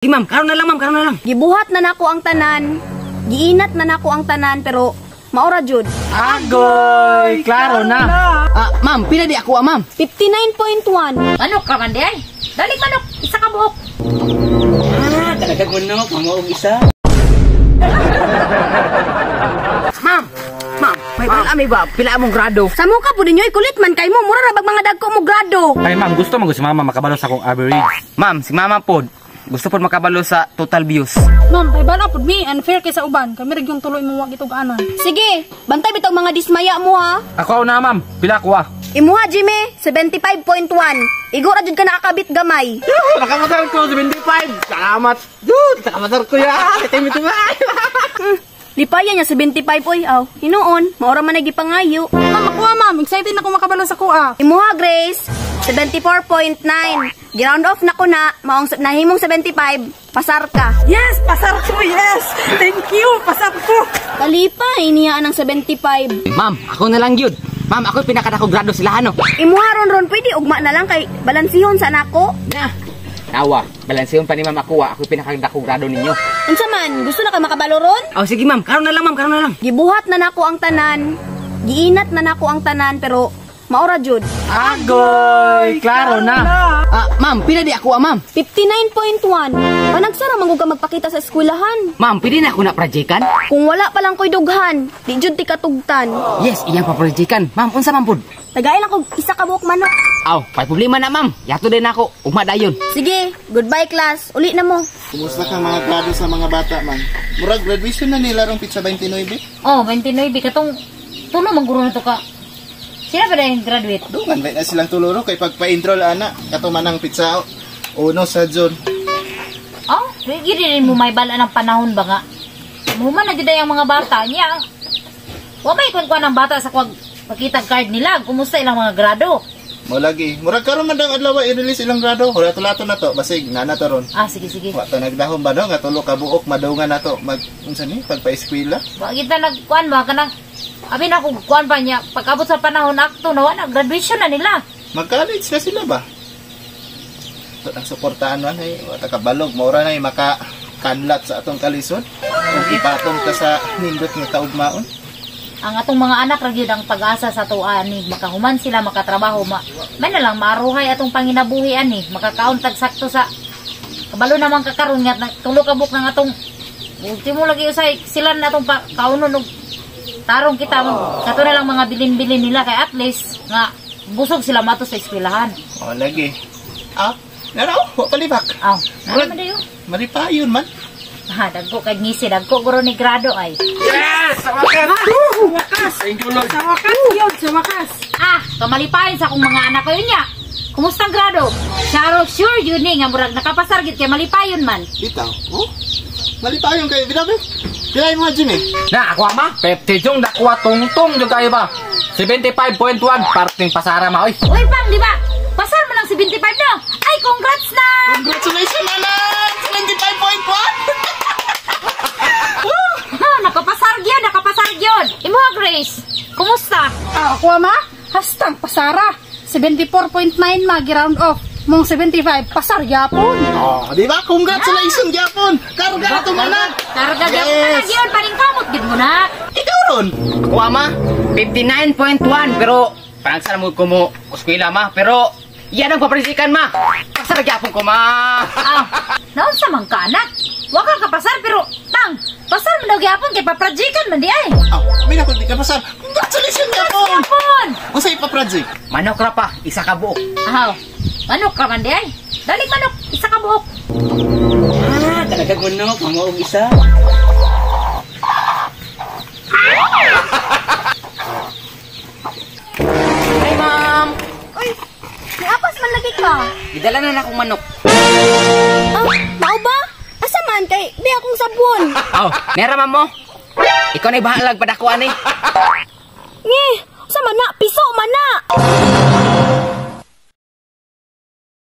Di ma'am, karon na lang ma'am, karon na lang. Gibuhat na nako ang tanan. Giinat na nako ang tanan pero maora jud. Agoy, klaro na. Ah, ma'am, pila di ako ah, ma'am? 59.1. Manok ka man di ay. Dali manok, isa ka buok. Ah, talaga manok, mamaog isa. Ma'am, ma'am, may bala may ba? Pila among grado? Sa mo ka pud ninyo ikulit man kay mo mura ra bag mga dagko mo grado. Ay ma'am, gusto man si mama makabalo sa akong average. Ma'am, si mama pod. Gusto pod makabalo sa total views. Ma'am, pahibalo pud mi, unfair kay sa uban. Kami ra yung tuloy mo wag itog anan. Sige, bantay bitog mga dismaya mo ha. Ako na ma'am, pila ko ah. Imuha Jimmy, 75.1. Igo ra jud ka nakakabit gamay. Nakamasar ko 75. Salamat. Dude, nakamasar ko ya. Lipayan niya 75 oy aw. Hinuon, maora man ay gipangayo. Ma'am, ako ma'am, excited na ko makabalo sa kuha. Imuha Grace, 74.9. Gi-round off na ko na, maong nahimong 75, pasar ka. Yes, pasar ko, yes. Thank you, pasar ko. Kalipay niya ang 75. Ma'am, ako na lang yun. Ma'am, ako yung pinakadako grado sila ano. Imuha ron ron pwede ugma na lang kay balansihon sa nako. Na. Nawa, balanseyon pa ni ma'am ako ah. Ako yung pinakadako grado ninyo. Unsa man, gusto na ka makabalo ron? Oh, sige ma'am, karon na lang ma'am, karon na lang. Gibuhat na nako ang tanan. Giinat na nako ang tanan pero maora jud. Agoy, klaro na. Ah, ma'am, pila di ako ah, ma'am. 59.1. Panagsara man gud ka magpakita sa eskwelahan. Ma'am, pwede na ako na projekan? Kung wala pa lang ko'y dughan, di jud ti katugtan. Yes, iyang paprojekan. Ma'am, unsa man pod? Tagay lang kog isa ka buok manok. Aw, may problema na ma'am. Yato din ako. Ugma dayon. Sige, goodbye class. Uli na mo. Kumusta kang mga grado sa mga bata man? Murag graduation na nila rong pizza 29. Oh, 29 katong tulo man guro na to ka. Sila ba dahil graduate? Dungan ba na silang tuluro kay pagpa-enroll ana kato man ang pizza uno sa June. Oh, di rin mo may bala ng panahon ba nga? Muman na jud ang mga bata niya. Wa may kuan ang bata sa kwag pakita card nila. Kumusta ilang mga grado? Mo lagi. Murag karon man dang adlaw i-release ilang grado. Wala tulato na to basig nana to ron. Ah, sige sige. Wa ta nagdahom ba do nga tulo ka buok madungan nato mag unsa ni pagpa-eskwela. Wa kita nagkuan ba kanang abi na ko kuan pa niya pag-abot sa panahon akto na wa na graduation na nila. Mag-college na sila ba? Ito ang suportahan man ay wa ta kabalog maura na maka kanlat sa atong kalisod. Kung ipatong ta sa nindot nga kaugmaon. Ang atong mga anak ra gyud ang pag-asa sa tuwa ni makahuman sila makatrabaho ma may na lang maaruhay atong panginabuhi ani makakaon tag sakto sa kabalo naman kakaron nga tulo ka buok ng atong ultimo lagi usay sila na atong kaunon og tarong kita kato na lang mga bilin-bilin nila kay at least nga busog sila mato sa eskwelahan. Oh lagi. Ah, naraw, wa palibak. Aw, nara man dayo. Malipayon man. Ha, dagko kay ngisi, dagko guro ni grado ay. Yes! Sa wakas! Wakas. Thank you Lord. Sa wakas yun, sa wakas. Ah, kamalipayon sa akong mga anak ko yun niya. Kumusta ang grado? Sure, sure yun ni nga murag nakapasar gid kay malipayon man. Bitaw. Oh. Malipayon kay bitaw. Pila yung mga Jimmy? Na, ako ama, 50 yung nakuha tungtong yung kayo ba? 75.1, parting pasara ma, oy. Uy, pang, di ba? Pasar mo lang 75 no? Ay, congrats na! Congratulations, Mama! 75.1! Ha, nakapasar gyud, nakapasar gyud. Imuha Grace, kumusta? Ah, ako ma, hastang pasara. 74.9 ma gi-round off. Mong 75 pasar gyapon. Oh, di ba? Congratulations gyapon. Karga na to manak. Karga gyapon na Yes. gyud, paningkamot gyud mo na. Ikaw ron. Ako ama, 59.1 pero panagsara mo ko mo eskwela ma, pero yan ang papresikan ma. Pasar gyapon ko ma. Ah, naunsa man ka anak? Wa ka kapasar pero tang, pasar man daw gyapon kay paprojectan man di ay. Oh, may nako di ka pasar. Congratulations gyapon. Gyapon. Unsa ipa-project? Manok ra pa, isa ka buok. Aw, manok ra man di ay. Dali manok, isa ka buok. Ah, talaga manok, mamaog isa. Hi ma'am. Uy, niapas man lagi ka. Gidala na akong manok. Ah, mao ba? Asa man kay di akong sabon. Aw, nera ma'am mo. Ikaw na bahalag padako ani. Ngi, sa man na piso man na.